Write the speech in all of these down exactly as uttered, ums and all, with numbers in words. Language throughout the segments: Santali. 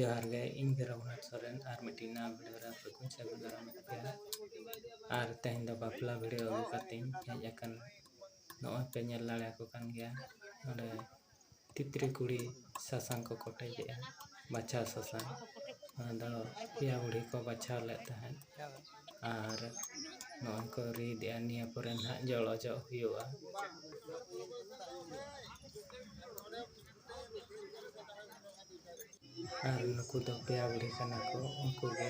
ᱡᱚᱦᱟᱨ ᱜᱮ, ᱤᱧ ᱜᱮ ᱨᱚᱜᱷᱩᱱᱟᱛᱷ ᱥᱚᱨᱮᱱ ᱟᱨ ᱢᱤᱫᱴᱤᱡ ᱱᱟᱣᱟ ᱵᱷᱤᱰᱤᱭᱳ ᱨᱮ ᱟᱯᱮ ᱠᱚᱧ ᱥᱟᱹᱜᱩᱱ ᱫᱟᱨᱟᱢᱮᱫ ᱯᱮᱭᱟ᱾ ᱟᱨ ᱛᱮᱦᱮᱧ ᱫᱚ ᱵᱟᱯᱞᱟ ᱵᱷᱤᱰᱤᱭᱳ ᱟᱹᱜᱩ ᱠᱟᱛᱮᱧ ᱦᱮᱡ ᱟᱠᱟᱱᱟ᱾ ᱱᱚᱜᱼᱚᱭ ᱯᱮ ᱧᱮᱞ ᱫᱟᱲᱮᱭᱟᱠᱚ ᱠᱟᱱ ᱜᱮᱭᱟ, ᱱᱚᱰᱮ ᱛᱤᱛᱨᱤ ᱠᱩᱲᱤ ᱥᱟᱥᱟᱝ ᱠᱚ ᱠᱚᱴᱮᱡᱮᱜᱼᱟ, ᱵᱟᱪᱷᱟᱣ ᱥᱟᱥᱟᱝ᱾ ᱚᱱᱟ ᱫᱚ ᱯᱮᱭᱟ ᱵᱩᱲᱦᱤ ᱠᱚ ᱵᱟᱪᱷᱟᱣ ᱞᱮᱫ ᱛᱟᱦᱮᱸᱫ᱾ ᱟᱨ ᱱᱚᱜᱼᱚᱭ ᱠᱚ ᱨᱤᱫᱮᱜᱼᱟ, ᱱᱤᱭᱟᱹ ᱯᱚᱨᱮ ᱱᱟᱦᱟᱜ ᱡᱚᱞ ᱚᱡᱚᱜ ᱦᱩᱭᱩᱜᱼᱟ᱾ ᱟᱨ ᱱᱩᱠᱩ ᱫᱚ ᱯᱮᱭᱟ ᱵᱩᱲᱦᱤ ᱠᱟᱱᱟ ᱠᱚ, ᱩᱱᱠᱩ ᱜᱮ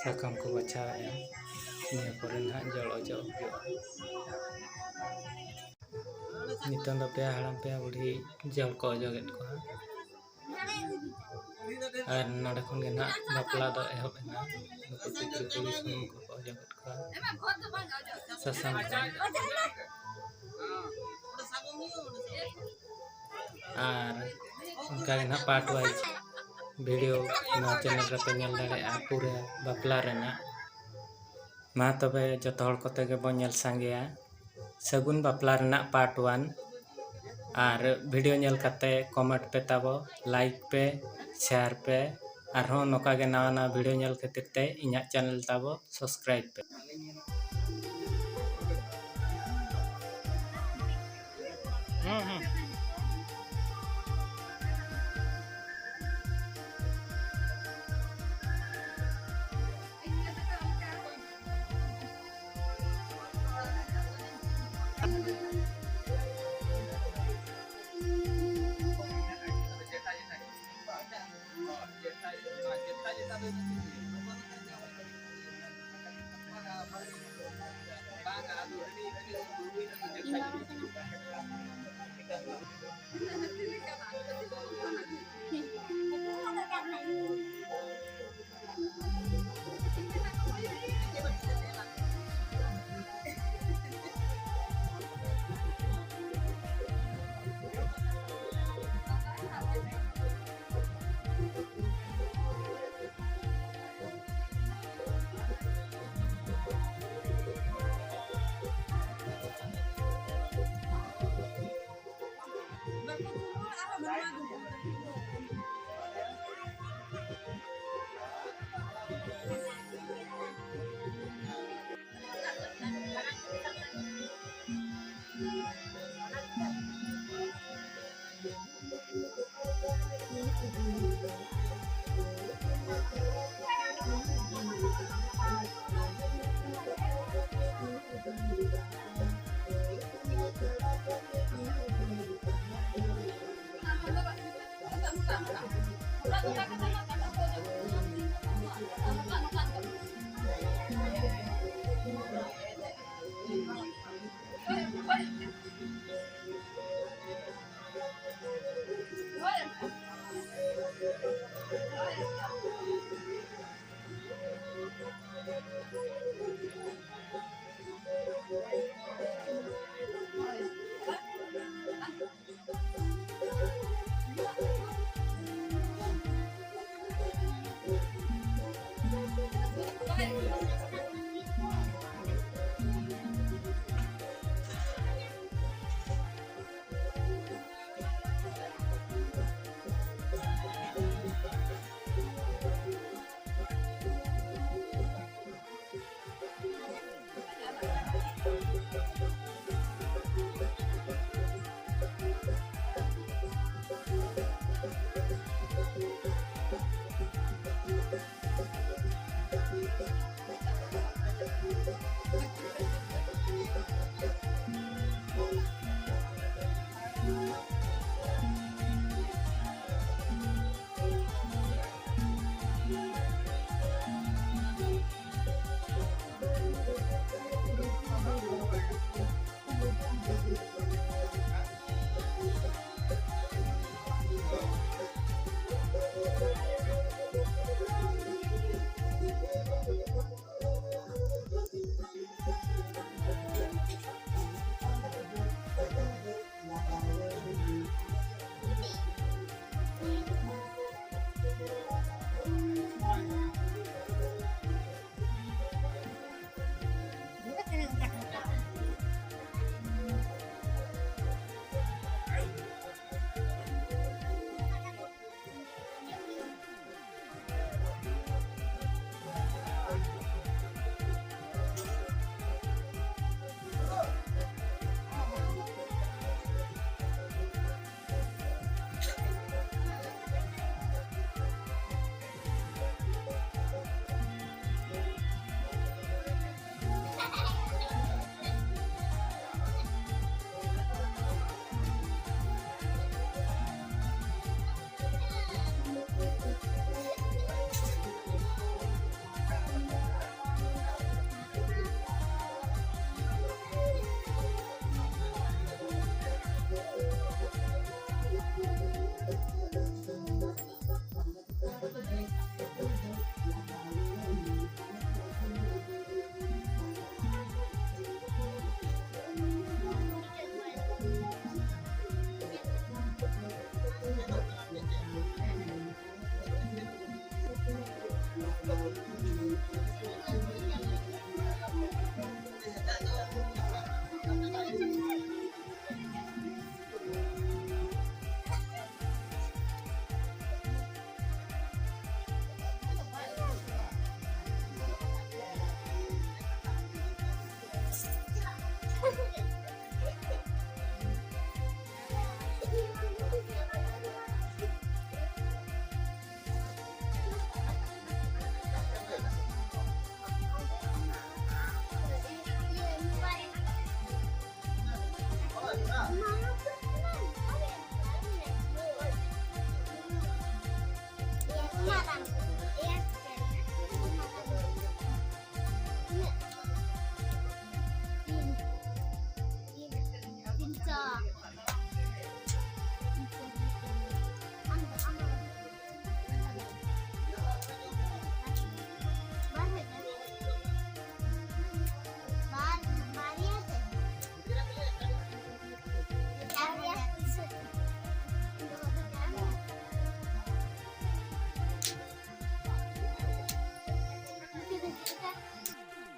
ᱥᱟᱠᱟᱢ ᱠᱚ ᱵᱟᱪᱷᱟᱣᱮᱜᱼᱟ᱾ ᱱᱤᱭᱟᱹ ᱯᱚᱨᱮ ᱱᱟᱦᱟᱜ ᱡᱚᱞ ᱚᱡᱚᱜ ᱦᱩᱭᱩᱜᱼᱟ᱾ ᱱᱤᱛᱚᱝ ᱫᱚ ᱯᱮᱭᱟ ᱦᱟᱲᱟᱢ ᱯᱮᱭᱟ ᱵᱩᱲᱦᱤ ᱡᱚᱞ ᱠᱚ ᱚᱡᱚᱜᱮᱫ ᱠᱚᱣᱟ᱾ ᱟᱨ ᱱᱚᱰᱮ ᱠᱷᱚᱱ ᱜᱮ ᱱᱟᱦᱟᱜ ᱵᱟᱯᱞᱟ ᱫᱚ ᱮᱦᱚᱵ ᱮᱱᱟ᱾ ᱱᱩᱠᱩ ᱛᱤᱛᱨᱤ ᱠᱩᱲᱤ ᱥᱩᱱᱩᱢ ᱠᱚᱠᱚ ᱚᱡᱚᱜᱮᱫ ᱠᱚᱣᱟ ᱥᱟᱥᱟᱝ ᱠᱚ᱾ ᱟᱨ ᱚᱱᱠᱟ ᱜᱮ ᱱᱟᱦᱟᱜ part wise video ᱱᱚᱣᱟ channel ᱨᱮᱯᱮ ᱧᱮᱞ ᱫᱟᱲᱮᱭᱟᱜᱼᱟ, ᱯᱩᱨᱟᱹ ᱵᱟᱯᱞᱟ ᱨᱮᱱᱟᱜ᱾ ᱢᱟ ᱛᱚᱵᱮ ᱡᱚᱛᱚ ᱦᱚᱲ ᱠᱚᱛᱮ ᱜᱮᱵᱚᱱ ᱧᱮᱞ ᱥᱟᱸᱜᱮᱭᱟ ᱥᱟᱹᱜᱩᱱ ᱵᱟᱯᱞᱟ ᱨᱮᱱᱟᱜ part one᱾ ᱟᱨ video ᱧᱮᱞ ᱠᱟᱛᱮ comment ᱯᱮ ᱛᱟᱵᱚ, like ᱯᱮ, share ᱯᱮ᱾ ᱟᱨᱦᱚᱸ ᱱᱚᱝᱠᱟ ᱜᱮ ᱱᱟᱣᱟ ᱱᱟᱣᱟ video ᱧᱮᱞ ᱠᱷᱟᱹᱛᱤᱨ ᱛᱮ ᱤᱧᱟᱹᱜ channel ᱛᱟᱵᱚ subscribe ᱯᱮ᱾ ᱦᱩᱸ, ᱦᱩᱸ᱾